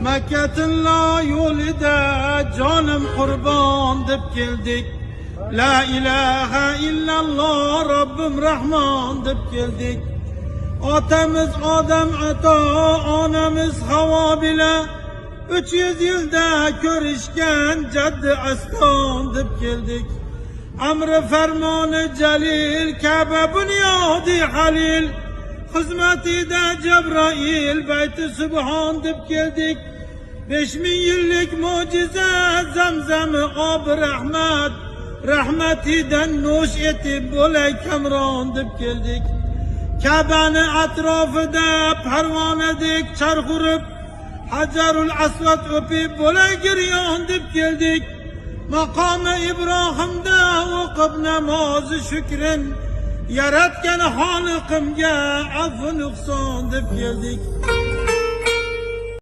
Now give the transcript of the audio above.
Makka yo'lida jonim qurbon deb keldik. La ilaha illalloh, Robbim Rahmon deb keldik. Otamiz Odam ato, onamiz Havo bila 300 yilda ko'rishgan jaddi aston deb keldik. Amri farmoni Jalil, Ka'ba bunyodi Halil, xizmatida Jabroil, bayti subhon deb keldik. 5000 yillik mo'jiza Zamzami ob rahmat, rahmatidan nush etib bo'lay kamron deb keldik. Ka'bani atrofida parvonadek charx urib, Hajarul Asvad o'pib bo'lay giryon deb keldik. Maqomi Ibrohimda o'qib namozi shukrin, yaratgan Xoliqimga afvu nuqson deb keldik.